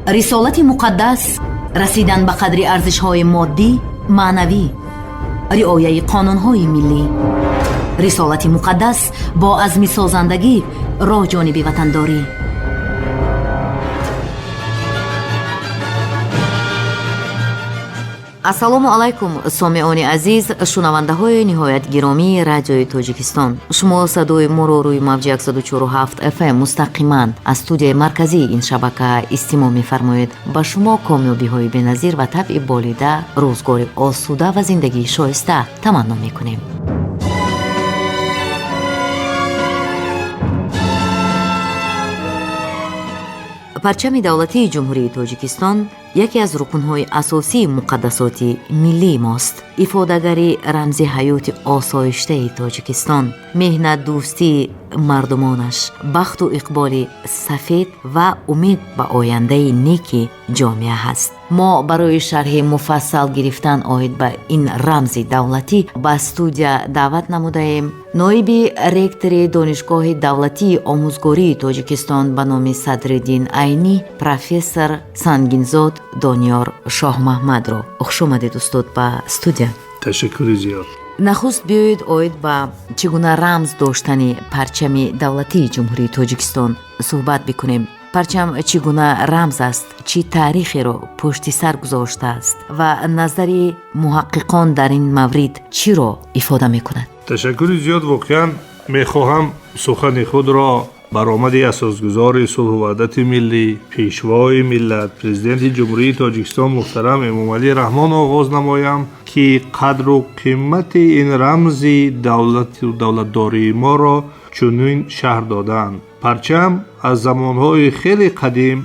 Рисолати муқаддас расидан ба қадри арзишҳои моддӣ, маънавӣ, риояи қонунҳои миллӣ. Рисолати муқаддас бо азми созандагӣ роҳ ҷониби ватандорӣ. Ассалому алайкум, сомеони азиз, шунавандаҳои ниҳоят гиромии Радиои Тоҷикистон. Шумо садои моро рӯи мавҷи 147 фм мустақиман аз студияи марказии ин шабака истимоъ мефармоед. Ба шумо комёбиҳои беназир ва табъи болида, рӯзгори осуда ва зиндагии шоиста таманно мекунем. Парчами давлатии Ҷумҳурии Тоҷикистон яке аз рукнҳои асосии муқаддасоти миллии мост, ифодагари рамзи ҳаёти осоиштаи Тоҷикистон, меҳнатдӯстии мардумонаш, бахту иқболи сафед ва умед ба ояндаи неки ҷомеа ҳаст. Мо барои шарҳи муфассал гирифтан оид ба ин рамзи давлатӣ ба студия даъват намудаем ноиби ректори Донишгоҳи давлатии омӯзгории Тоҷикистон ба номи Садриддин Айнӣ, профессор Сангинзод Дониёр Шоҳмаҳмадро. Хуш омадед, устод, ба студия. Ташаккури зиёд. Нахуст биёед оид ба чӣ гуна рамз доштани парчами давлатии Ҷумҳурии Тоҷикистон суҳбат бикунем. Парчам чӣ гуна рамз аст, чӣ таърихеро пушти сар гузоштааст ва назари муҳаққиқон дар ин маврид чиро ифода мекунад? Ташаккури зиёд. Воқеан, мехоҳам сухани худро баромади асосгузори сулҳу ваҳдати миллӣ, Пешвои миллат, Президенти Ҷумҳурии Тоҷикистон муҳтарам Эмомалӣ Раҳмон оғоз намоям, ки қадру қимати ин рамзи давлату давлатдории моро чунин шарҳ додаанд: парчам аз замонҳои хеле қадим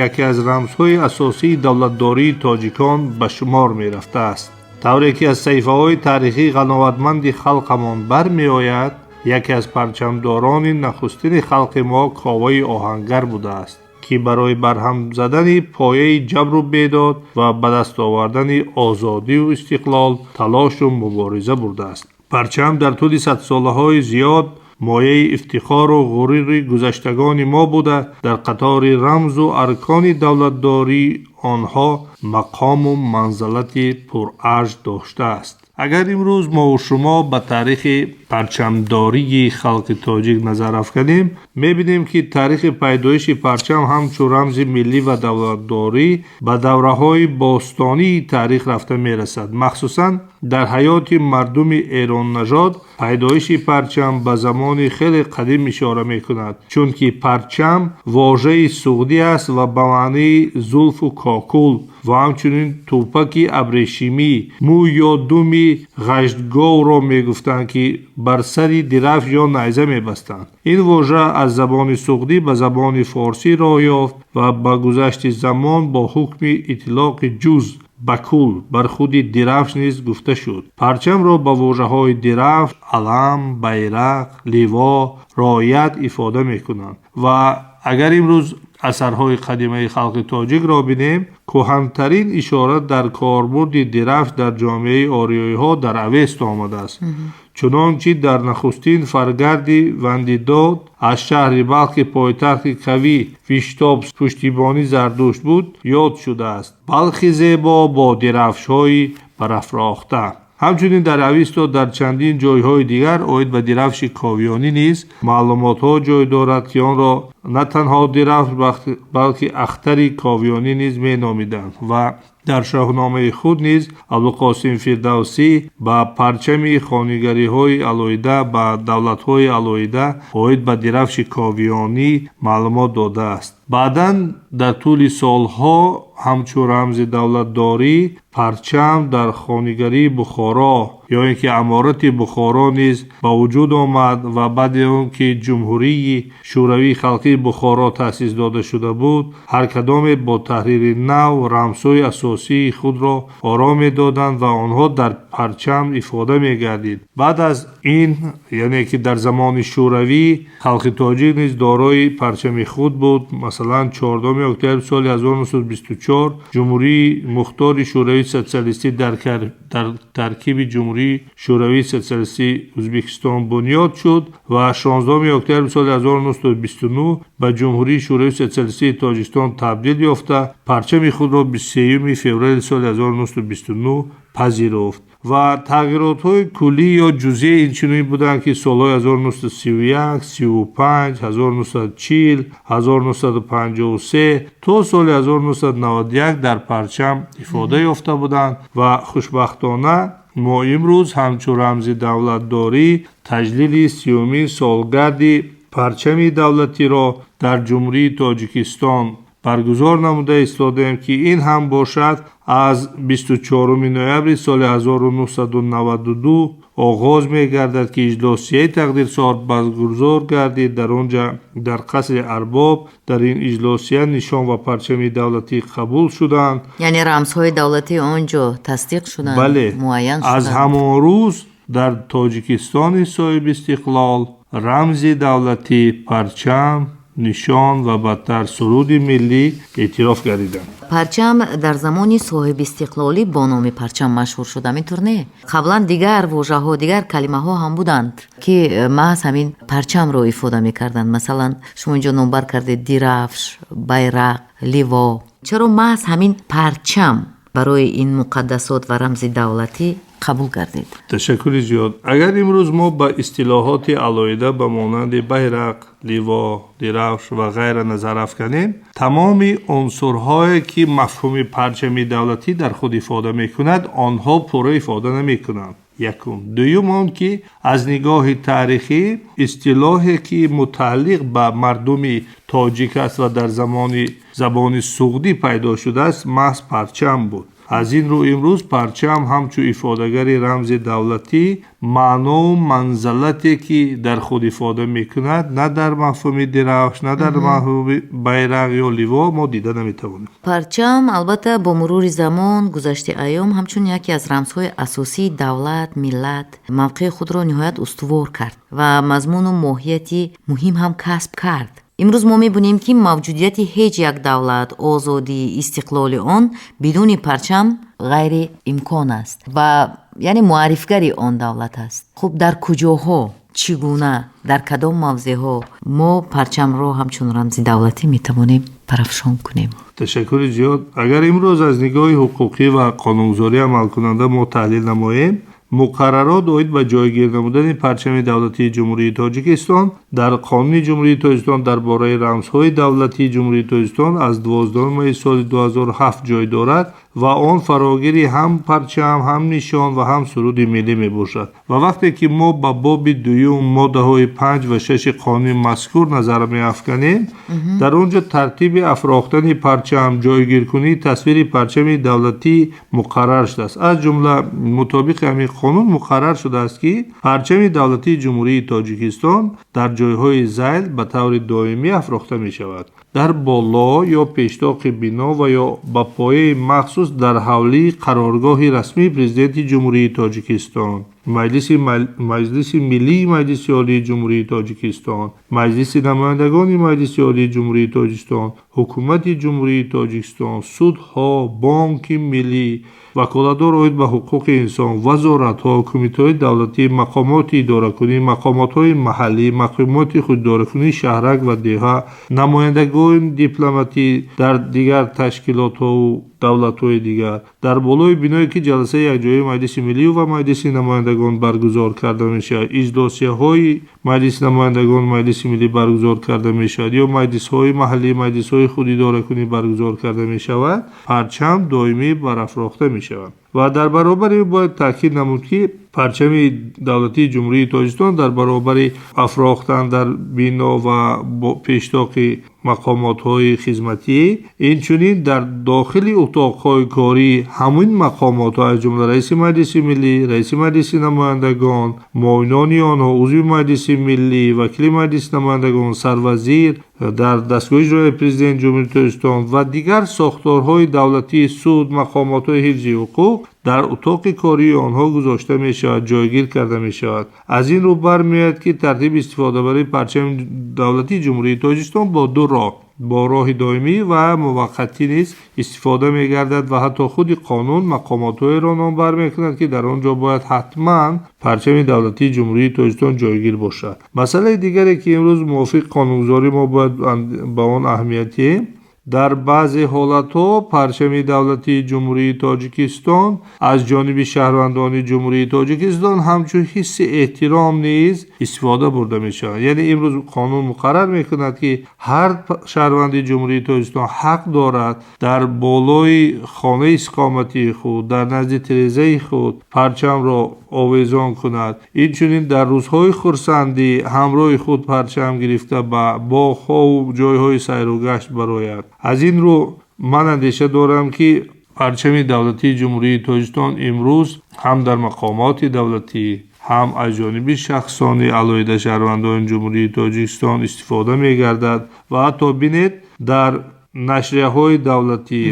яке аз рамзҳои асосии давлатдории тоҷикон ба шумор мерафтааст. Тавре ки аз саҳифаҳои таърихии ғановатманди халқамон бармеояд, яке аз парчамдорони нахустини халқи мо Коваи Оҳангар будааст, ки барои барҳам задани пояи ҷабру бедод ва ба даст овардани озодию истиқлол талошу мубориза бурдааст. Парчам дар тӯли садсолаҳои зиёд мояи ифтихору ғурури гузаштагони мо буда, дар қатори рамзу аркони давлатдории онҳо мақому манзалати пурарҷ доштааст. Агар имрӯз мову шумо ба таърихи парчамдории халқи тоҷик назар афканем, мебинем, ки таърихи пайдоиши парчам ҳамчун рамзи миллӣ ва давлатдорӣ ба давраҳои бостонии таърих рафта мерасад. Махсусан дар ҳаёти мардуми эроннажод пайдоиши парчам ба замони хеле қадим ишора мекунад, чунки парчам вожаи суғдӣ аст ва ба маънии зулфу кокул ва ҳамчунин тӯпаки абрешимӣ, мӯй ё думи ғаштговро мегуфтанд, ки бар сари дирафш ё найза мебастанд. Ин вожа аз забони суғдӣ ба забони форсӣ роҳ ёфт ва ба гузашти замон бо ҳукми итлоқи ҷуз ба кул бар худи дирафш низ гуфта шуд. Парчамро ба вожаҳои дирафш, алам, байрақ, ливо, роят ифода мекунанд. Ва агар имрӯз асарҳои қадимаи халқи тоҷикро бинем, кӯҳантарин ишора дар корбурди дирафш дар ҷомеаи ориёиҳо дар Авесто омадааст. Чунончи дар нахустин фаргарди Вандидод аз шаҳри Балхи, пойтахти Кави Виштоб, пуштибони Зардушт буд, ёд шудааст: Балхи зебо бо дирафшҳои барафрохта. Ҳамчунин дар Авесто дар чандин ҷойҳои дигар оид ба дирафши ковиёнӣ низ маълумотҳо ҷой дорад, ки онро на танҳо дирафш, балки ахтари ковиёнӣ низ меномиданд. Ва дар Шоҳномаи худ низ Абдулқосим Фирдавсӣ ба парчами хонигариҳои алоҳида, ба давлатҳои алоҳида оид ба дирафши ковиёнӣ маълумот додааст. Баъдан дар тӯли солҳо ҳамчун рамзи давлатдорӣ парчам дар хонигарии Бухоро ё ин ки Аморати Бухоро низ ба вуҷуд омад. Ва баъди он ки Ҷумҳурии Шӯравии Халқии Бухоро таъсис дода шуда буд, ҳар кадоме бо таҳрири нав рамзҳои асосии худро оро медоданд ва онҳо дар парчам ифода мегардид. Баъд аз ин, яъне ки дар замони Шӯравӣ, халқи тоҷик низ дорои парчами худ буд. Масалан, 4 октябри соли 1924 Ҷумҳурии Мухтори Шӯравии Социалистӣ дар таркиби Ҷумҳурии Ҷумҳурии Шӯравии Социалистии Ӯзбекистон бунёд шуд ва 16 октябри соли 1929 ба Ҷумҳурии Шӯравии Социалистии Тоҷикистон табдил ёфта, парчами худро 23 феврали соли 1929 пазируфт. Ва тағйиротҳои куллӣ ё ҷузъӣ инчунин буданд, ки солҳои 1931, 35, 1940, 1953 то соли 1991 дар парчам ифода ёфта буданд ва хушбахтона мо имрӯз ҳамчун рамзи давлатдорӣ таҷлили 30-умин солгарди парчами давлатиро дар Ҷумҳурии Тоҷикистон баргузор намуда истодаем, ки ин ҳам бошад аз 24 ноябри соли 1992 оғоз мегардад, ки иҷлосияи тақдирсор баргузор гардид. Дар он ҷа дар қасри Арбоб дар ин иҷлосия нишон ва парчами давлатӣ қабул шуданд. Яъне рамзҳои давлатӣ он ҷо тасдиқ шуданд? Бале. Муайян аз шуданд. Ҳамон рӯз дар Тоҷикистони соҳибистиқлол рамзи давлатӣ, парчам, нишон ва баъдтар суруди миллӣ эътироф гардиданд. Парчам дар замони соҳибистиқлолӣ бо номи парчам машҳур шуд, ҳамин тур не? Қаблан дигар вожаҳо, дигар калимаҳо ҳам буданд, ки маҳз ҳамин парчамро ифода мекарданд. Масалан, шумо инҷо номбар кардед: дирафш, байрақ, ливо. Чаро маҳз ҳамин парчам барои ин муқаддасот ва рамзи давлатӣ қабул гардид? Ташаккури зиёд. Агар имрӯз мо ба истилоҳоти алоҳида ба монанди байрақ, ливо, дирафш ва ғайра назар афканем, тамоми унсурҳое ки мафҳуми парчами давлатӣ дар худ ифода мекунад, онҳо пурра ифода намекунанд. Якум. Дуюм он ки аз нигоҳи таърихӣ истилоҳе ки мутааллиқ ба мардуми тоҷик аст ва дар замони забони суғдӣ пайдо шудааст, маҳз парчам буд. Аз ин рӯ имрӯз парчам ҳамчун ифодагари рамзи давлатӣ маънову манзалате ки дар худ ифода мекунад, на дар мафҳуми дирафш, на дар мафҳуми байрақ ё ливо мо дида наметавонем. Парчам, албатта, бо мурури замон, гузашти айём ҳамчун яке аз рамзҳои асосии давлат, миллат мавқеи худро ниҳоят устувор кард ва мазмуну моҳияти муҳим ҳам касб кард. Имрӯз мо мебинем, ки мавҷудияти ҳеҷ як давлат, озодӣ, истиқлоли он бидуни парчам ғайриимкон аст ва яъне муаррифгари он давлат аст. Хуб, дар куҷоҳо, чӣ гуна, дар кадом мавзеъҳо мо парчамро ҳамчун рамзи давлатӣ метавонем парафшон кунем? Ташаккури зиёд. Агар имрӯз аз нигоҳи ҳуқуқӣ ва қонунгузорӣ амалкунанда мо таҳлил намоем, муқаррарот оид ба ҷойгир намудани парчами давлатии Ҷумҳурии Тоҷикистон дар Қонуни Ҷумҳурии Тоҷикистон дар бораи рамзҳои давлатии Ҷумҳурии Тоҷикистон аз 12 майи соли 2007 ҷой дорад ва он фарогири ҳам парчам, ҳам нишон ва ҳам суруди миллӣ мебошад. Ва вақте ки мо ба боби дуюм, моддаҳои 5 ва 6 қонуни мазкур назар меафканем, дар он ҷо тартиби афрохтани парчам, ҷойгиркунии тасвири парчами давлатӣ муқаррар шудааст. Аз ҷумла мутобиқи ҳамин қонун муқаррар шудааст, ки парчами давлатии Ҷумҳурии Тоҷикистон дар ҷойҳои зайл ба таври доимӣ афрохта мешавад: дар боло ё пештоқи бино ва ё ба пояи махсус дар ҳавлии қароргоҳи расмии Президенти Ҷумҳурии Тоҷикистон, Маҷлиси Миллии Маҷлиси Олии Ҷумҳурии Тоҷикистон, Маҷлиси Намояндагони Маҷлиси Олии Ҷумҳурии Тоҷикистон, Ҳукумати Ҷумҳурии Тоҷикистон, судҳо, Бонки Миллӣ, ваколатдор оид ба ҳуқуқи инсон, вазоратҳо, кумитаҳои давлатӣ, мақомоти идоракунӣ, мақомотҳои маҳаллӣ, мақомоти худидоракунии шаҳрак ва деҳа, намояндагони дипломатӣ дар дигар ташкилотҳову давлатҳои дигар, дар болои биное ки ҷаласаи якҷояи Маҷлиси Миллию ва Маҷлиси Намояндагон баргузор карда мешавад, иҷлосияҳои Маҷлиси Намояндагон, Маҷлиси Миллӣ баргузор карда мешавад ё маҷлисҳои маҳаллӣ, маҷлисҳои худидоракунӣ баргузор карда мешавад, парчам доимӣ барафрохта мешавад. Ва дар баробари бояд таъкид намуд, ки парчами давлатии Ҷумҳурии Тоҷикистон дар баробари афрохтан дар бино ва пештоқи мақомотҳои хизматӣ, инчунин дар дохили утоқҳои корӣ ҳамин мақомотҳо, аз ҷумла раиси Маҷлиси Миллӣ, раиси Маҷлиси Намояндагон, муовинони онҳо, узви Маҷлиси Миллӣ, вакили Маҷлиси Намояндагон, сарвазир, дар дастгоҳи иҷроияи Президенти Ҷумҳурии Тоҷикистон ва дигар сохторҳои давлатии суд, мақомотҳои ҳифзи ҳуқуқ дар утоқи кории онҳо гузошта мешавад, ҷойгир карда мешавад. Аз ин рӯ бармеояд, ки тартиби истифодабарии парчами давлатии Ҷумҳурии Тоҷикистон бо ду роҳ бо роҳи доимӣ ва муваққатӣ низ истифода мегардад ва ҳатто худи қонун мақомотҳоеро номбар мекунад, ки дар он ҷо бояд ҳатман парчами давлатии Ҷумҳурии Тоҷикистон ҷойгир бошад. Масъалаи дигаре, ки имрӯз мувофиқи қонунгузорӣ мо бояд ба он аҳамият диҳем, дар баъзе ҳолатҳо парчами давлатии Ҷумҳурии Тоҷикистон аз ҷониби шаҳрвандони Ҷумҳурии Тоҷикистон ҳамчун ҳисси эҳтиром низ истифода бурда мешавад. Яъне имрӯз қонун муқаррар мекунад, ки ҳар шаҳрванди Ҷумҳурии Тоҷикистон ҳақ дорад дар болои хонаи истиқоматии худ, дар назди тирезаи худ парчамро овезон кунад. Инчунин дар рӯзҳои хурсандӣ ҳамроҳи худ парчам гирифта ба боғҳову ҷойҳои сайру гашт барояд. Аз ин рӯ ман андеша дорам, ки парчами давлатии Ҷумҳурии Тоҷикистон имрӯз ҳам дар мақомоти давлатӣ, ҳам аз ҷониби шахсони алоҳида шаҳрвандони Ҷумҳурии Тоҷикистон истифода мегардад ва ҳатто бинед, дар нашрияҳои давлатӣ,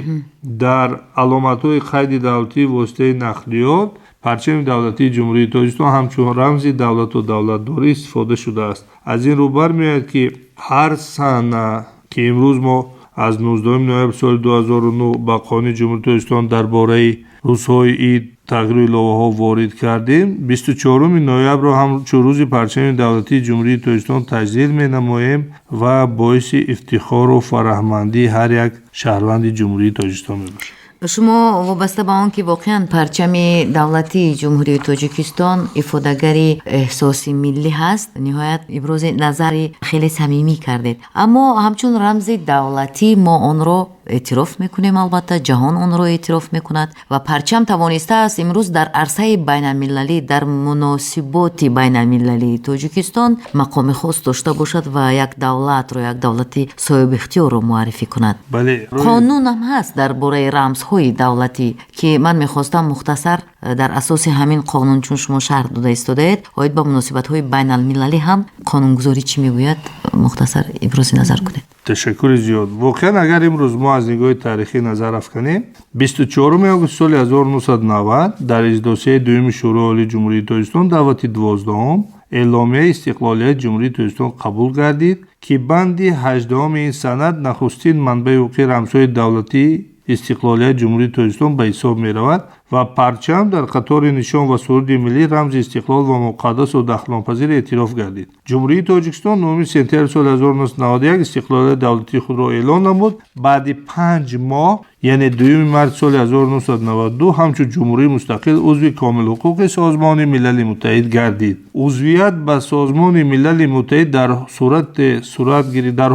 дар аломатҳои қайди давлатии воситаи нақлиёт парчами давлатии Ҷумҳурии Тоҷикистон ҳамчун рамзи давлату давлатдорӣ истифода шудааст. Аз ин рӯ бармеояд, ки ҳар сана, ки имрӯз мо аз 19 ноябри соли 2009 ба Қонуни Ҷумҳурии Тоҷикистон дар бораи рӯзҳои ид тағйиру иловаҳо ворид кардем, 24 ноябрро ҳамчун рӯзи парчами давлатии Ҷумҳурии Тоҷикистон таҷлил менамоем ва боиси ифтихору фараҳмандии ҳар як шаҳрванди Ҷумҳурии Тоҷикистон мебошад. Шумо вобаста ба он ки воқеан парчами давлатии Ҷумҳурии Тоҷикистон ифодагари эҳсоси миллӣ ҳаст, ниҳоят ибрози назари хеле самимӣ кардед, аммо ҳамчун рамзи давлатӣ мо онро эътироф мекунем, албатта ҷаҳон онро эътироф мекунад ва парчам тавонистааст имрӯз дар арсаи байналмилалӣ, дар муносиботи байналмилалии Тоҷикистон мақоми хос дошта бошад ва як давлатро, як давлати соҳибихтиёрро муаррифӣ кунад. Бале. Қонун ҳам ҳаст дар бораи рамзҳои давлатӣ, ки ман мехостам мухтасар дар асоси ҳамин қонун, чун шумо шарҳ дода истодаед, оид ба муносибатҳои байналмилалӣ ҳам қонунгузорӣ чӣ мегӯяд, мухтасар ибрози назар кунед. Ташаккури зиёд. Воқеан, агар имрӯз мо аз нигоҳи таърихӣ назар афканем, 24 август соли 1990 дар иҷлосияи дуюми Шӯрои Олии Ҷумҳурии Тоҷикистон, даъвати 12-ум, эъломияи истиқлолияти Ҷумҳурии Тоҷикистон қабул гардид, ки банди 18-уми ин санад нахустин манбаи ҳуқуқии рамзҳои давлатии истиқлолияти Ҷумҳурии Тоҷикистон ба ҳисоб меравад ва парчам дар қатори нишон ва суруди миллӣ рамзи истиқлол ва муқаддасу дахлнопазир эътироф гардид. Ҷумҳурии Тоҷикистон 9 сентябри соли 1991 истиқлолияти давлатии худро эълон намуд. Баъди 5 моҳ, яъне 2 марти соли 1992, ҳамчун ҷумҳурии мустақил узви комилҳуқуқи Созмони Милали Муттаҳид гардид. Узвият ба Созмони Милали Муттаҳид дар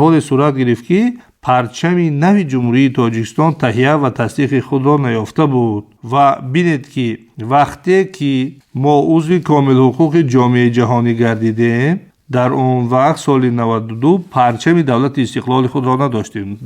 ҳоле сурат гирифт, ки парчами нави Ҷумҳурии Тоҷикистон таҳия ва тасдиқи худро наёфта буд. Ва бинед, ки вақте ки мо узви комилҳуқуқи ҷомеаи ҷаҳонӣ гардидем, дар он вақт, соли 92, парчами давлати истиқлоли худро надоштем.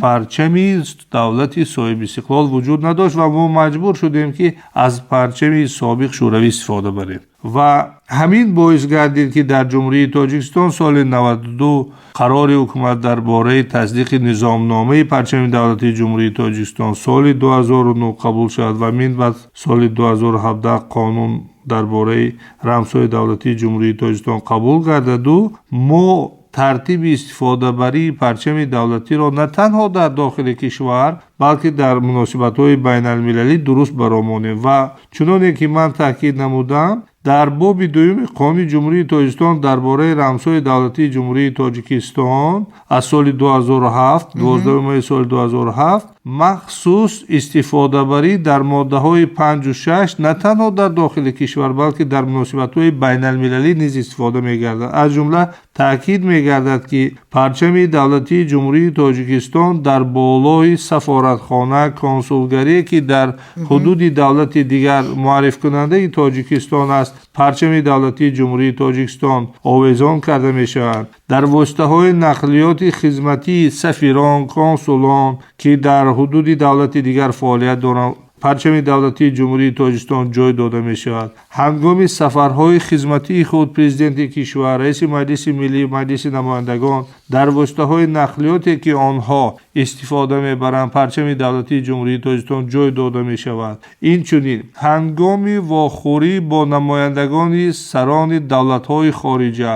Парчами давлати соҳибистиқлол вуҷуд надошт ва мо маҷбур шудем, ки аз парчами собиқ Шӯравӣ истифода барем. Ва ҳамин боис гардид, ки дар Ҷумҳурии Тоҷикистон соли 92 қарори ҳукумат дар бораи тасдиқи низомномаи парчами давлатии Ҷумҳурии Тоҷикистон соли 2009 қабул шавад ва минбаъд соли 2017 қонун дар бораи рамзҳои давлатии Ҷумҳурии Тоҷикистон қабул гардаду мо тартиби истифодабарии парчами давлатиро на танҳо дар дохили кишвар, балки дар муносибатҳои байналмилалӣ дуруст баромонем. Ва чуноне ки ман таъкид намудам, дар боби дуюми Қонуни Ҷумҳурии Тоҷикистон дар бораи рамзҳои давлатии Ҷумҳурии Тоҷикистон аз соли 2007, 12 майи соли 2007, махсус истифодабарӣ дар моддаҳои 5-у 6 на танҳо дар дохили кишвар, балки дар муносибатҳои байналмилалӣ низ истифода мегардад. Аз ҷумла таъкид мегардад, ки парчами давлатии Ҷумҳурии Тоҷикистон дар болои сафоратхона, консулгарие, ки дар ҳудуди давлати дигар муаррифкунандаи Тоҷикистон аст, парчами давлатии Ҷумҳурии Тоҷикистон овезон карда мешавад. Дар воситаҳои нақлиёти хизматии сафирон, консулон, ки дар ҳудуди давлати дигар фаъолият доранд, парчами давлатии Ҷумҳурии Тоҷикистон ҷой дода мешавад. Ҳангоми сафарҳои хизматии худ президенти кишвар, раиси Маҷлиси миллӣ, Маҷлиси намояндагон дар воситаҳои нақлиёте, ки онҳо истифода мебаранд, парчами давлатии Ҷумҳурии Тоҷикистон ҷой дода мешавад. Инчунин ҳангоми вохӯрӣ бо намояндагони сарони давлатҳои хориҷа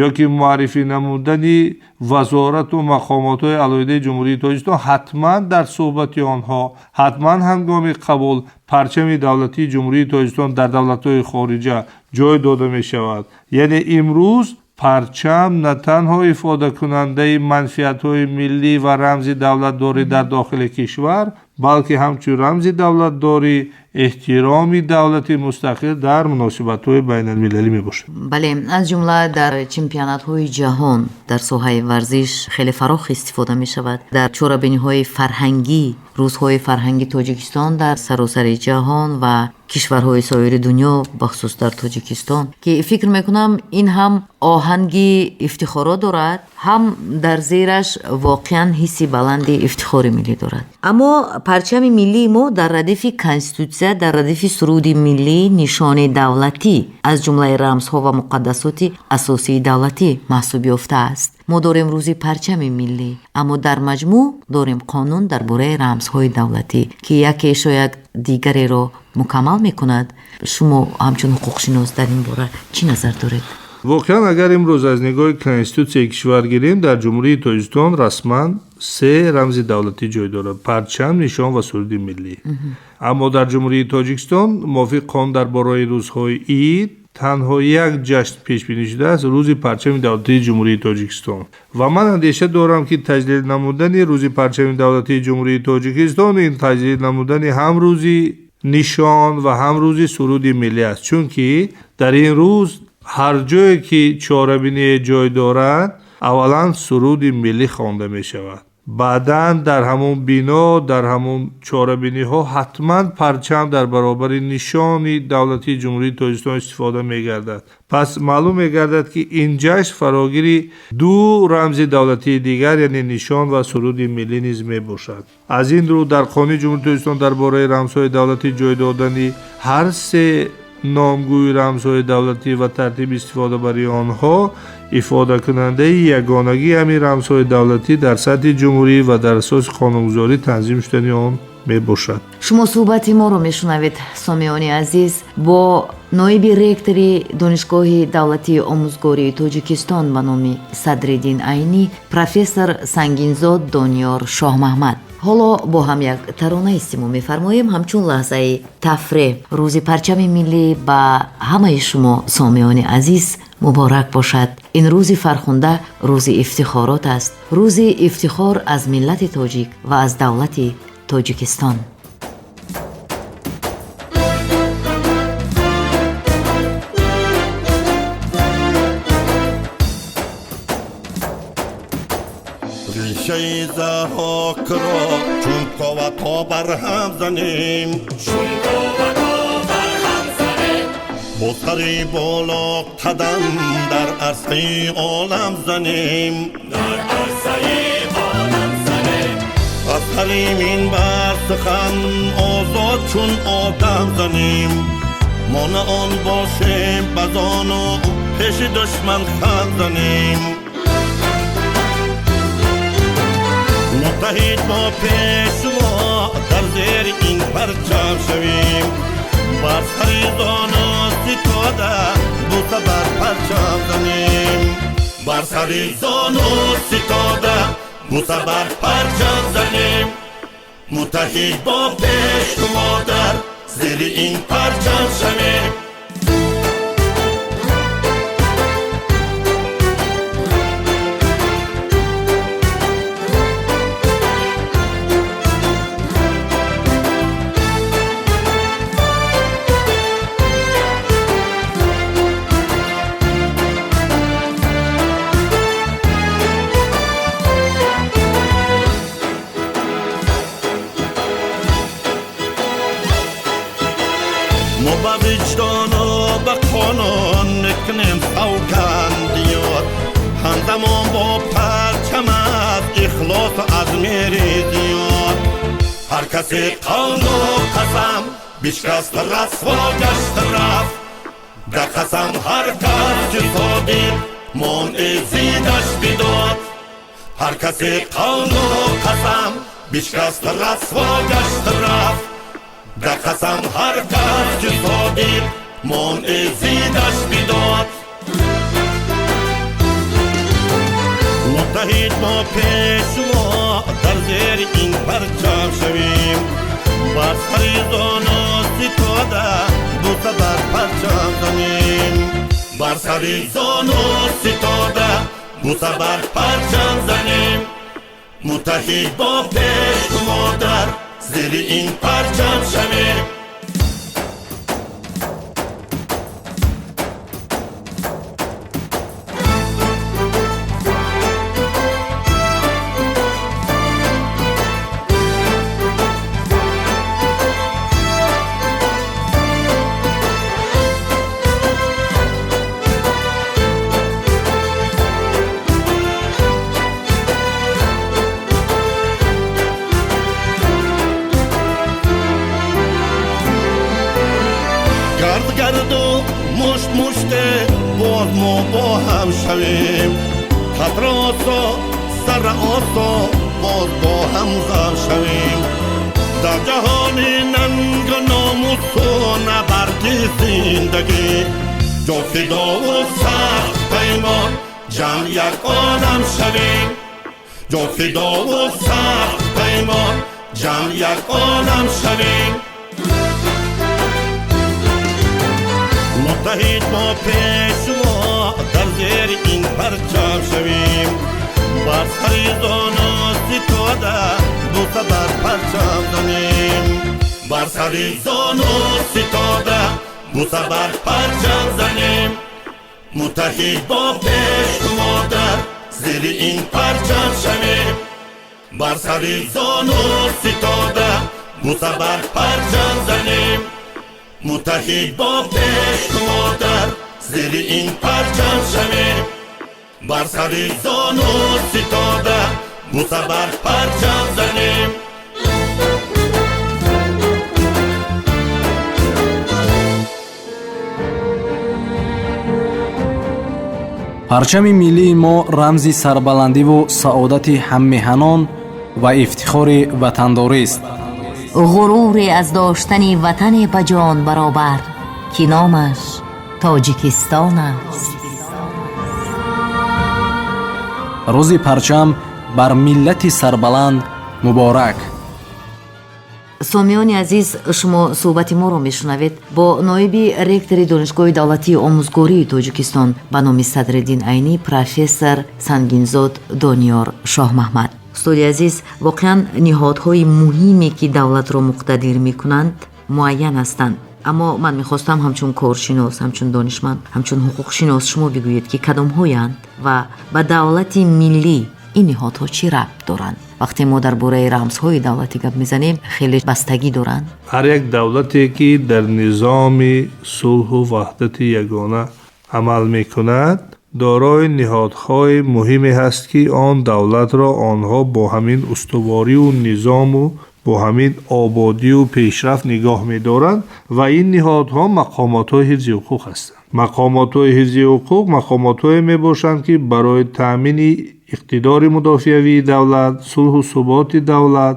ё ки муаррифӣ намудани вазорату мақомотҳои алоҳидаи Ҷумҳурии Тоҷикистон, ҳатман дар суҳбати онҳо, ҳатман ҳангоми қабул парчами давлатии Ҷумҳурии Тоҷикистон дар давлатҳои хориҷа ҷой дода мешавад. Яъне имрӯз парчам на танҳо ифодакунандаи манфиатҳои миллӣ ва рамзи давлатдорӣ дар дохили кишвар, балки ҳамчун рамзи давлатдорӣ, эҳтироми давлати мустақил дар муносибатҳои байналмилалӣ мебошад. Бале, аз ҷумла дар чемпионатҳои ҷаҳон дар соҳаи варзиш хеле фарох истифода мешавад. Дар чорабиниҳои фарҳангӣ, рӯзҳои фарҳанги Тоҷикистон дар саросари ҷаҳон ва кишварҳои соири дунё, бахусус дар Тоҷикистон, ки фикр мекунам ин ҳам оҳанги ифтихоро дорад, ҳам дар зераш воқеан ҳисси баланди ифтихори миллӣ дорад. Аммо парчами миллии мо дар радифи конститутсия, дар радифи суруди миллӣ, нишони давлатӣ аз ҷумлаи рамзҳо ва муқаддасоти асосии давлатӣ маҳсуб ёфтааст. Мо дорем рӯзи парчами миллӣ, аммо дар маҷмӯъ дорем қонун дар бораи рамзҳои давлатӣ, ки яке шояд дигареро мукаммал мекунад. Шумо ҳамчун ҳуқуқшинос дар ин бора чӣ назар доред? Воқеан, агар имрӯз аз нигоҳи конститутсияи кишвар гирем, дар Ҷумҳурии Тоҷикистон расман се рамзи давлатӣ ҷой дорад: парчам, нишон ва суруди миллӣ. Аммо дар Ҷумҳурии Тоҷикистон мувофиқ қонун дар бораи рӯзҳои ид танҳо як ҷашн пешбинӣ шудааст: рӯзи парчами давлатии Ҷумҳурии Тоҷикистон. Ва ман андеша дорам, ки таҷлил намудани рӯзи парчами давлатии Ҷумҳурии Тоҷикистон ин таҷлил намудани ҳам рӯзи нишон ва ҳам рӯзи суруди миллӣ аст, чунки дар ин рӯз ҳар ҷое ки чорабиние ҷой дорад, аввалан суруди миллӣ хонда мешавад, баъдан дар ҳамон бино, дар ҳамон чорабиниҳо ҳатман парчам дар баробари нишони давлатии Ҷумҳурии Тоҷикистон истифода мегардад. Пас маълум мегардад, ки ин ҷашн фарогири ду рамзи давлатии дигар, яъне нишон ва суруди миллӣ низ мебошад. Аз ин рӯ дар Қонуни Ҷумҳурии Тоҷикистон дар бораи рамзҳои давлатӣ ҷой додани ҳар се номгӯи рамзҳои давлатӣ ва тартиби истифодабарии онҳо ифодакунандаи ягонагии ҳамин рамзҳои давлатӣ дар сатҳи ҷумҳурӣ ва дар асоси қонунгузорӣ танзим шудани он мебошад. Шумо суҳбати моро мешунавед, сомиёни азиз, бо ноиби ректори Донишгоҳи давлатии омӯзгории Тоҷикистон ба номи Садриддин Айнӣ, профессор Сангинзод Дониёр Шоҳмаҳмад. Ҳоло бо ҳам як тарона истимоъ мефармоем ҳамчун лаҳзаи тафреҳ. Рӯзи парчами миллӣ ба ҳамаи шумо сомиёни азиз муборак бошад. Ин рӯзи фархунда рӯзи ифтихорот аст, рӯзи ифтихор аз миллати тоҷик ва аз давлати Тоҷикистон. Решаи заҳокро чун ковато барҳам занем, чун ковато барҳам занем, бо сари боло қадам дар арсаи олам занем, дар арсаи олам занем, аз ҳалим бар сухан озод чун одам занем, мо на он бошем базону пеши душман хам занем. Муттаҳид бо пешво дар зери ин парчам шавем, бар сари зону ситода бӯса бар парчам занем, бар сари зону ситода бӯса бар парчам занем. Муттаҳид бо пешво дар зери ин парчам шавем. Мо ба виҷдону ба қонун мекунем савганд ёд, ҳамзамон бо парчам аз ихлосу аз меҳри зиёд. Ҳар касе қавлу қасам бишкаст, расво гашт рафт, дар қасам ҳар кас ки содиқ мон эзидаш бидод. Ҳар касе қавлу қасам бишкаст, расво гашт рафт, дар қасам ҳар кас ки содиқ мон эзидаш бидод. Муттаҳид бо Пешво дар зери ин парчам шавем. Бар сари зону ситода бӯса бар парчам занем. Бар сари зону ситода бӯса бар парчам занем. Муттаҳид бо Пешво дар зери ин парчам шавем. Шавем қатросо сараосо боз бо ҳам зам шавем. Дар ҷаҳони нангу номусу набарди зиндагӣ ҷонфидову сахт паймон ҷамъ як одам шавем. Ҷонфидову сахт паймон ҷамъ як одам шавем. Муттаҳид бо Пешво дар зери ин парчам шавем. Бар сари зону ситода бӯса бар парчам занем. Бар сари зону ситода бӯса бар парчам занем. Муттаҳид бо Пешво дар зери ин парчам шавем. Бар сари зону ситода бӯса бар парчам занем. Муттаҳид бо Пешво дар зери ин парчам шавем. Бар сари зону ситода бӯса бар парчам занем. Парчами миллии мо рамзи сарбаландиву саодати ҳаммеҳанон ва ифтихори ватандорист. Ғуруре аз доштани ватане ба ҷон баробар, ки номаш Тоҷикистон аст. Рӯзи парчам бар миллати сарбаланд муборак. Сомиёни азиз, шумо суҳбати моро мешунавед бо ноиби ректори Донишгоҳи давлатии омӯзгории Тоҷикистон ба номи Садриддин Айнӣ, профессор Сангинзод Дониёр Шоҳмаҳмад. Устоди азиз, воқеан ниҳодҳои муҳиме ки давлатро муқтадир мекунанд муайян ҳастанд. Аммо ман мехостам ҳамчун коршинос, ҳамчун донишманд, ҳамчун ҳуқуқшинос шумо бигӯед ки кадомҳоянд ва ба давлати миллӣ ин ниҳодҳо чӣ рабт доранд? Вақте мо дар бораи рамзҳои давлатӣ гап мезанем, хеле бастагӣ доранд. Ҳар як давлате ки дар низоми сулҳу ваҳдати ягона амал мекунад, дорои ниҳодҳои муҳиме ҳаст ки он давлатро онҳо бо ҳамин устуворию низому бо ҳамин ободию пешрафт нигоҳ медоранд ва ин ниҳодҳо мақомотҳои ҳифзи ҳуқуқ ҳастанд. Мақомотҳои ҳифзи ҳуқуқ мақомотҳое мебошанд ки барои таъмини иқтидори мудофиавии давлат, сулҳу суботи давлат,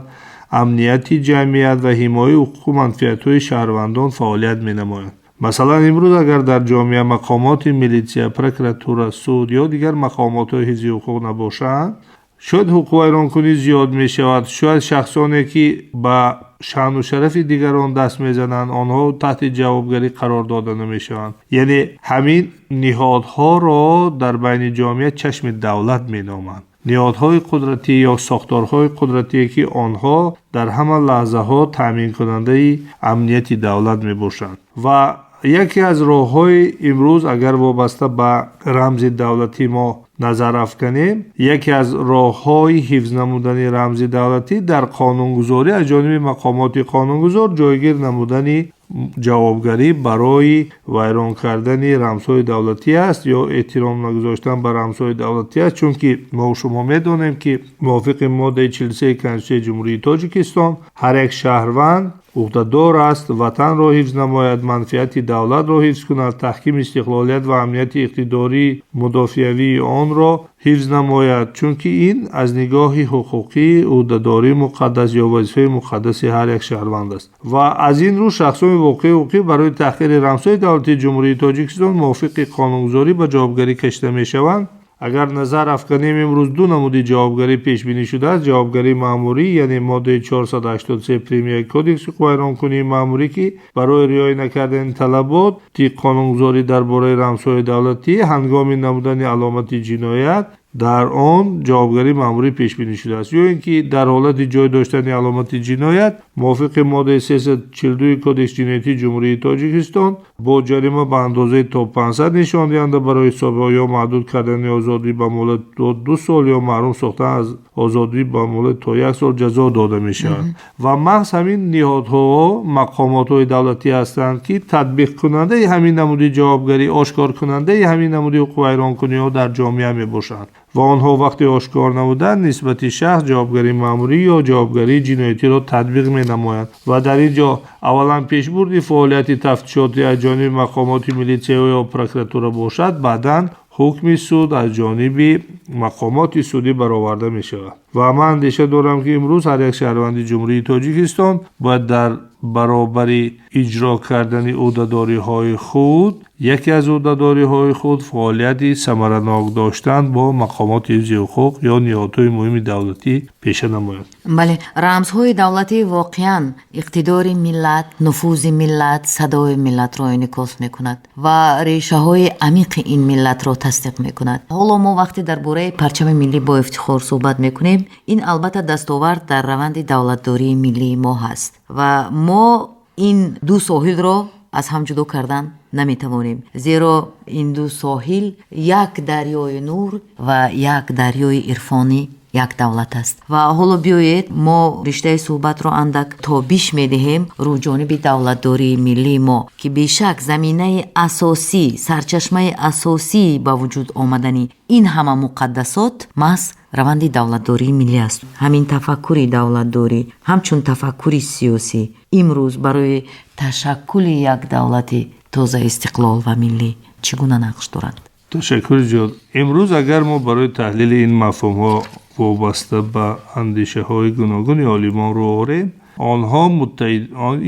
амнияти ҷамъият ва ҳимояи ҳуқуқу манфиатҳои шаҳрвандон фаъолият менамоянд. Масалан, имрӯз агар дар ҷомеа мақомоти милитсия, прокуратура, суд ё дигар мақомотҳои ҳифзи ҳуқуқ набошанд, шояд ҳуқуқвайронкунӣ зиёд мешавад, шояд шахсоне ки ба шаъну шарафи дигарон даст мезананд, онҳо таҳти ҷавобгарӣ қарор дода намешаванд. Яъне ҳамин ниҳодҳоро дар байни ҷомеа чашми давлат меноманд. Ниҳодҳои қудратӣ ё сохторҳои қудратие ки онҳо дар ҳама лаҳзаҳо таъминкунандаи амнияти давлат мебошанд. Ва яке аз роҳҳои имрӯз агар вобаста ба рамзи давлатӣ мо назар афканем, яке аз роҳҳои ҳифз намудани рамзи давлатӣ дар қонунгузорӣ аз ҷониби мақомоти қонунгузор ҷойгир намудани ҷавобгарӣ барои вайрон кардани рамзҳои давлатӣ аст ё эҳтиром нагузоштан ба рамзҳои давлатӣ аст, чунки мо шумо медонем ки мувофиқи моддаи 43 Конститутсияи Ҷумҳурии Тоҷикистон ҳар як шаҳрванд уҳдадор аст ватанро ҳифз намояд, манфиати давлатро ҳифз кунад, таҳкими истиқлолият ва амнияти иқтидории мудофиавии онро ҳифз намояд, чунки ин аз нигоҳи ҳуқуқӣ уҳдадории муқаддас ё вазифаи муқаддаси ҳар як шаҳрванд аст. Ва аз ин рӯ шахсони воқеии ҳуқуқӣ барои таҳқири рамзҳои давлатии Ҷумҳурии Тоҷикистон мувофиқи қонунгузорӣ ба ҷавобгарӣ кашида мешаванд. Агар назар афканем, имрӯз ду намуди ҷавобгарӣ пешбинӣ шудааст. Ҷавобгарии маъмурӣ, яъне моддаи 483 прим 1 кодекси ҳуқуқвайронкунии маъмурӣ, ки барои риоя накардани талаботи қонунгузорӣ дар бораи рамзҳои давлатӣ ҳангоми намудани аломати ҷиноят дар он ҷавобгарии маъмурӣ пешбинӣ шудааст, ё ин ки дар ҳолати ҷой доштани аломати ҷиноят мувофиқи моддаи 342 кодекси ҷиноятии Ҷумҳурии Тоҷикистон бо ҷарима ба андозаи то 500 нишондиҳанда барои ҳисобҳо ё маҳдуд кардани озодӣ ба муҳлати то 2 сол ё маҳрум сохтан аз озодӣ ба муҳлати то 1 сол ҷазо дода мешавад. Ва маҳз ҳамин ниҳодҳо мақомотҳои давлатӣ ҳастанд, ки татбиқкунандаи ҳамин намуди ҷавобгарӣ, ошкоркунандаи ҳамин намуди ҳуқуқвайронкуниҳо дар ҷомеа мебошанд ва онҳо вақте ошкор намуданд, нисбати шахс ҷавобгарии маъмурӣ ё ҷавобгарии ҷиноятиро татбиқ менамоянд. Ва дар ин ҷо аввалан пешбурди фаъолияти тафтишотӣ аз ҷониби мақомоти милитсия ё прокуратура бошад, баъдан ҳукми суд аз ҷониби мақомоти судӣ бароварда мешавад. Ва ман андеша дорам, ки имрӯз ҳар як шаҳрванди Ҷумҳурии Тоҷикистон бояд дар баробари иҷро кардани ӯҳдадориҳои худ, яке аз ӯҳдадориҳои худ фаъолияти самаранок доштан бо мақомоти ҳифзи ҳуқуқ ё ниҳодҳои муҳими давлатӣ пеша намояд. Бале, рамзҳои давлатӣ воқеан иқтидори миллат, нуфузи миллат, садои миллатро инъикос мекунад ва решаҳои амиқи ин миллатро тасдиқ мекунад. Ҳоло мо вақте дар бораи парчами миллӣ бо ифтихор суҳбат мекунем, ин албатта дастовард дар раванди давлатдории миллии мо ҳаст ва мо ин ду соҳилро аз ҳам ҷудо кардан наметавонем, зеро ин ду соҳил як дарёи нур ва як дарёи ирфонӣ, як давлат аст. Ва ҳоло биёед, мо риштаи суҳбатро андак тобиш медиҳем рӯ ҷониби давлатдории миллии мо, ки бешак заминаи асосӣ, сарчашмаи асосии ба вуҷуд омадани ин ҳама муқаддасот маҳз раванди давлатдории миллӣ аст. Ҳамин тафаккури давлатдорӣ ҳамчун тафаккури сиёсӣ имрӯз барои ташаккули як давлати тоза истиқлол ва миллӣ чӣ гуна нақш дорад? Ташаккури зиёд. Имрӯз агар мо барои таҳлили ин мафҳумҳо вобаста ба андешаҳои гуногуни олимон рӯ орем, онҳо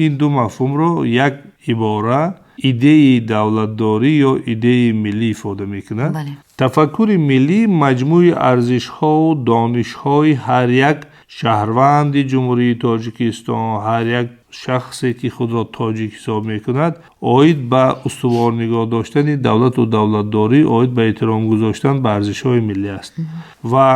ин ду мафҳумро як ибора идеяи давлатдорӣ ё идеяи миллӣ ифода мекунад. Тафаккури миллӣ маҷмӯи арзишҳову донишҳои ҳар як шаҳрванди Ҷумҳурии Тоҷикистон, ҳар як шахсе, ки худро тоҷик ҳисоб мекунад, оид ба устувор нигоҳ доштани давлату давлатдорӣ, оид ба эҳтиром гузоштан ба арзишҳои миллӣ аст. Ва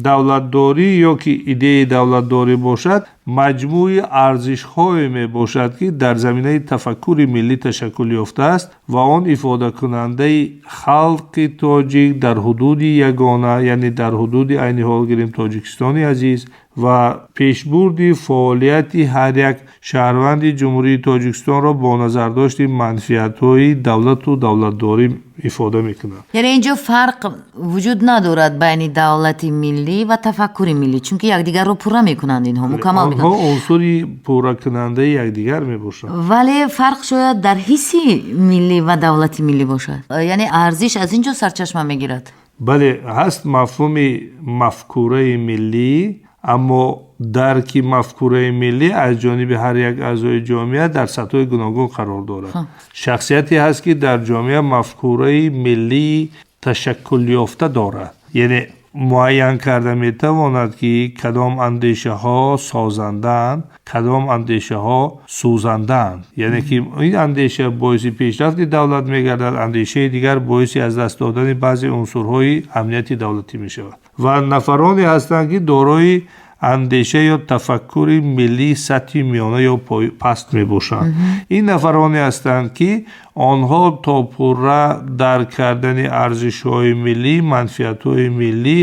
давлатдорӣ ё ки идеяи давлатдорӣ бошад, маҷмӯи арзишҳое мебошад, ки дар заминаи тафаккури миллӣ ташаккул ёфтааст ва он ифодакунандаи халқи тоҷик дар ҳудуди ягона, яъне дар ҳудуди айни ҳол гирем Тоҷикистони азиз, ва пешбурди фаъолияти ҳар як шаҳрванди Ҷумҳурии Тоҷикистонро бо назардошти манфиатҳои давлату давлатдорӣ ифода мекунад. Яъне инҷо фарқ вуҷуд надорад байни давлати миллӣ ва тафаккури миллӣ, чунки якдигарро пурра мекунанд, инҳо мукаммал. Онҳо унсури пурракунандаи якдигар мебошанд. Вале фарқ шояд дар ҳисси миллӣ ва давлати миллӣ бошад, яъне арзиш аз ин ҷо сарчашма мегирад. Бале, ҳаст мафҳуми мафкураи миллӣ, аммо дарки мафкураи миллӣ аз ҷониби ҳар як аъзои ҷомеа дар сатҳҳои гуногун қарор дорад. Шахсияте ҳаст, ки дар ҷомеа мафкураи миллии ташаккулёфта дорад, яъне муайян карда метавонад, ки кадом андешаҳо созандаанд, кадом андешаҳо сӯзандаанд, яъне ки ин андеша боиси пешрафти давлат мегардад, андешаи дигар боиси аз даст додани баъзе унсурҳои амнияти давлатӣ мешавад. Ва нафароне ҳастанд, ки дорои андеша ё тафаккури миллии сатҳи миёна ё паст мебошанд. Ин нафароне ҳастанд, ки онҳо то пурра дарк кардани арзишҳои миллӣ, манфиатҳои миллӣ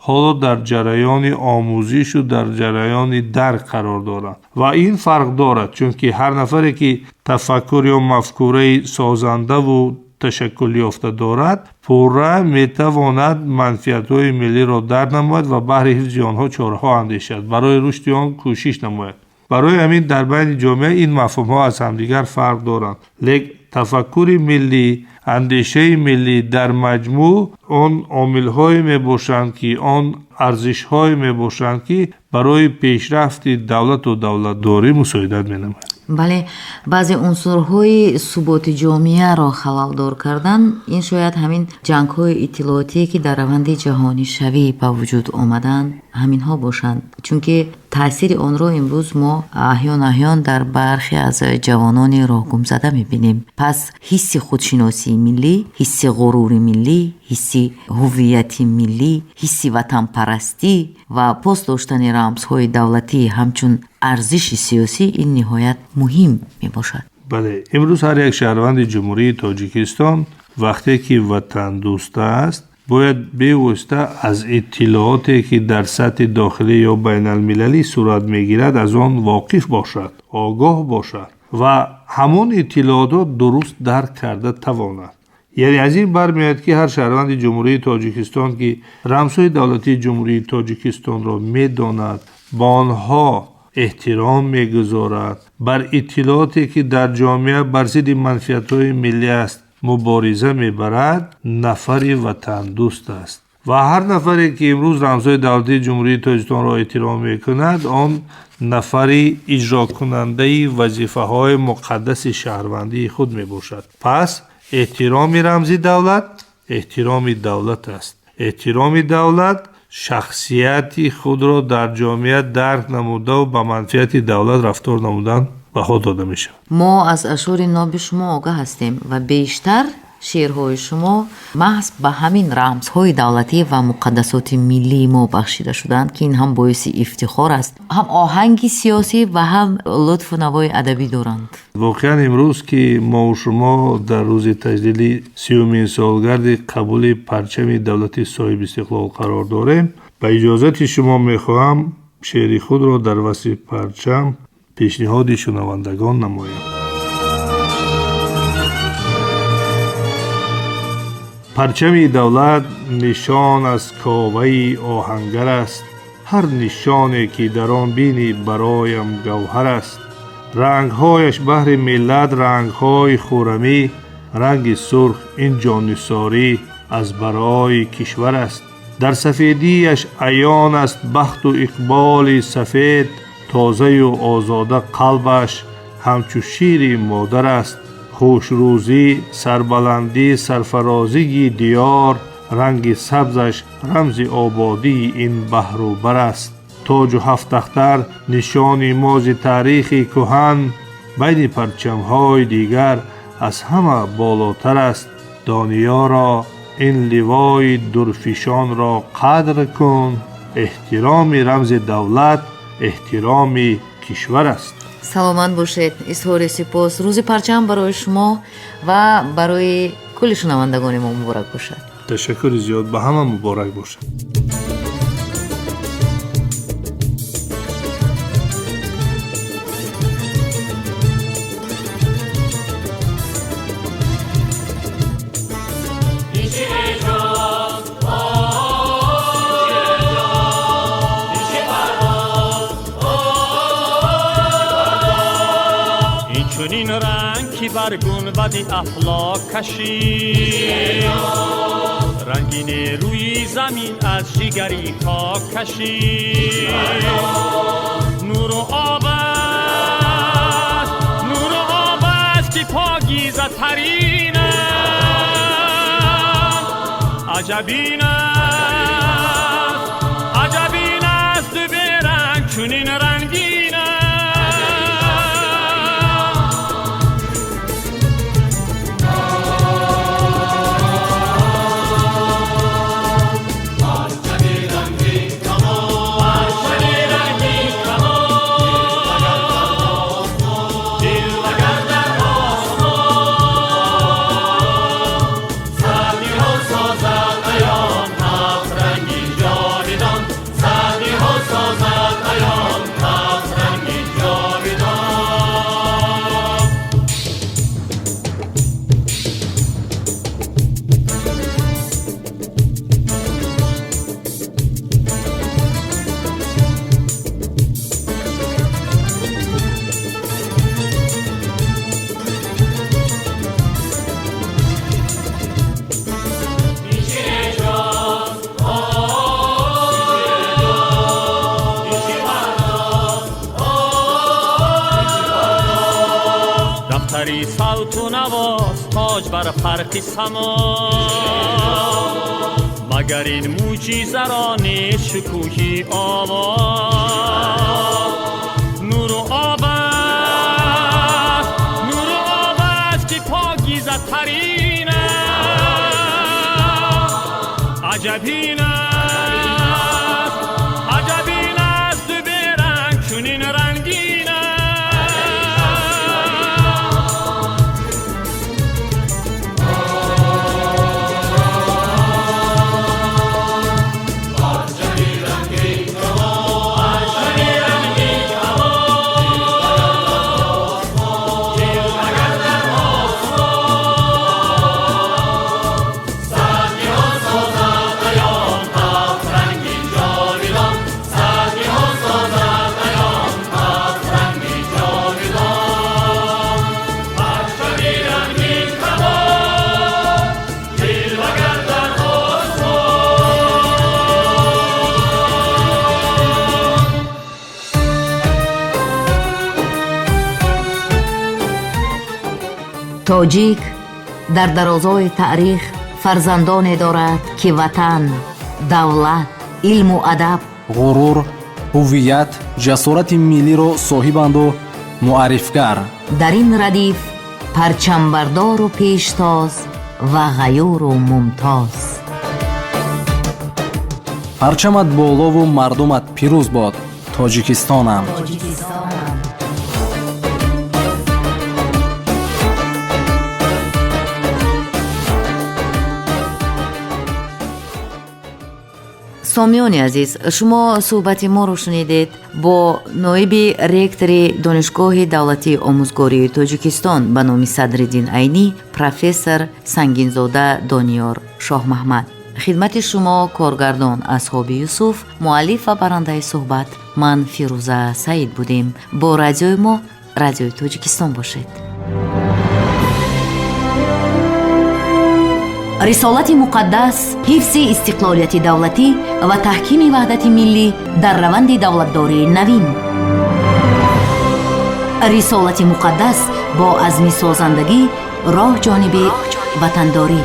ҳоло дар ҷараёни омӯзишу дар ҷараёни дарк қарор доранд. Ва ин фарқ дорад, чунки ҳар нафаре, ки тафаккур ё мафкураи созандаву ташаккулёфта дорад, пурра метавонад манфиатҳои миллиро дарк намояд ва баҳри ҳифзи онҳо чораҳо андешад, барои рушди он кӯшиш намояд. Барои ҳамин дар байни ҷомеа ин мафҳумҳо аз ҳамдигар фарқ доранд, лек тафаккури миллӣ, андешаи миллӣ дар маҷмӯъ он омилҳое мебошанд, ки он арзишҳое мебошанд, ки барои пешрафти давлату давлатдорӣ мусоидат менамояд. Бале, баъзе унсурҳои суботи ҷомеаро халалдор кардан, ин шояд ҳамин ҷангҳои иттилоотие, ки дар раванди ҷаҳонишавӣ ба вуҷуд омаданд, ҳаминҳо бошанд, чунки таъсири онро имрӯз мо аҳён аҳён дар бархе аз ҷавонони роҳгумзада мебинем. Пас ҳисси худшиносии миллӣ, ҳисси ғурури миллӣ, ҳисси ҳуввияти миллӣ, ҳисси ватанпарастӣ ва пос доштани рамзҳои давлатӣ ҳамчун арзиши сиёсӣ ин ниҳоят муҳим мебошад. Бале, имрӯз ҳар як шаҳрванди Ҷумҳурии Тоҷикистон, вақте ки ватандӯст аст, бояд бевосита аз иттилооте, ки дар сатҳи дохилӣ ё байналмилалӣ сурат мегирад, аз он воқиф бошад, огоҳ бошад ва ҳамон иттилоотро дуруст дарк карда тавонад. Яъне аз ин бармеояд, ки ҳар шаҳрванди Ҷумҳурии Тоҷикистон, ки рамзҳои давлатии Ҷумҳурии Тоҷикистонро медонад, ба онҳо эҳтиром мегузорад, бар иттилооте, ки дар ҷомеа бар зидди манфиатҳои миллӣ аст, мубориза мебарад, нафари ватандӯст аст. Ва ҳар нафаре, ки имрӯз рамзҳои давлатии Ҷумҳурии Тоҷикистонро эҳтиром мекунад, он нафари иҷрокунандаи вазифаҳои муқаддаси шаҳрвандии худ мебошад. Пас эҳтироми рамзи давлат эҳтироми давлат аст. Эҳтироми давлат шахсияти худро дар ҷомеа дарк намудаву ба манфиати давлат рафтор намудан баҳо дода мешавад. Мо аз ашъори ноби шумо огаҳ ҳастем ва бештар шеърҳои шумо маҳз ба ҳамин рамзҳои давлатӣ ва муқаддасоти миллии мо бахшида шудаанд, ки ин ҳам боиси ифтихор аст, ҳам оҳанги сиёсӣ ва ҳам лутфу навои адабӣ доранд. Воқеан, имрӯз, ки мову шумо дар рӯзи таҷлили 30-умин солгарди қабули парчами давлати соҳибистиқлол қарор дорем, ба иҷозати шумо мехоҳам шеъри худро дар васфи парчам пешниҳоди шунавандагон намоям. Парчами давлат нишон аз Коваи оҳангар аст. Ҳар нишоне, ки дар он бинӣ, бароям гавҳар аст. Рангҳояш баҳри миллат рангҳои хуррамӣ, ранги сурх ин ҷоннисорӣ аз барои кишвар аст. Дар сафедиаш аён аст бахту иқболи сафед, тозаю озода қалбаш ҳамчу шири модар аст. Хушрӯзӣ, сарбаландӣ, сарфарозии диёр, ранги сабзаш рамзи ободии ин баҳру бар аст. Тоҷу ҳафтахтар нишони мози таърихи кӯҳан, байни парчамҳои дигар аз ҳама болотар аст. Дониёро ин ливои дурфишонро қадр кун, эҳтироми рамзи давлат эҳтироми кишвар аст. Саломат бошед, изҳори сипос. Рӯзи парчам барои шумо ва барои кулли шунавандагони мо муборак бошад. Ташаккури зиёд, ба ҳама муборак бошад. Чунин ранг, ки бар гунбади афлок кашид, ранги нерӯи замин аз ҷигари хок кашид. Нуру об аст, нуру об аст, ки покизатарин аст. Аҷабин аст, аҷабин аст, беранг чунин рангин аст. Ахтари савту навоз, тоҷ бар фарқи само. Магар ин мӯъҷизаро нест шукӯҳи овоз. Нуру об аст, нуру об аст, ки покизатарин аст. Аҷаб ин аст, аҷаб ин аст, ду беранг чунин рангин аст. Тоҷик дар дарозои таърих фарзандоне дорад, ки ватан, давлат, илму адаб, ғурур, ҳуввият, ҷасорати миллиро соҳибанду муаррифгар. Дар ин радиф парчамбардору пештоз ва ғаюру мумтоз. Парчамат болову мардумат пирӯз бод, Тоҷикистонам. Тоҷикистонам. Сомиёни азиз, шумо суҳбати моро шунидед бо ноиби ректори Донишгоҳи давлатии омӯзгории Тоҷикистон ба номи Садриддин Айнӣ, профессор Сангинзода Дониёр Шоҳмаҳмад. Хидмати шумо коргардон Асҳоби Юсуф, муаллиф ва барандаи суҳбат ман Фирӯза Саид будем. Бо радиои мо, Радиои Тоҷикистон бошед. Рисолати муқаддас, ҳифзи истиқлолияти давлатӣ ва таҳкими ваҳдати миллӣ дар раванди давлатдории навин. Рисолати муқаддас бо азми созандагӣ, роҳ ҷониби ватандорӣ.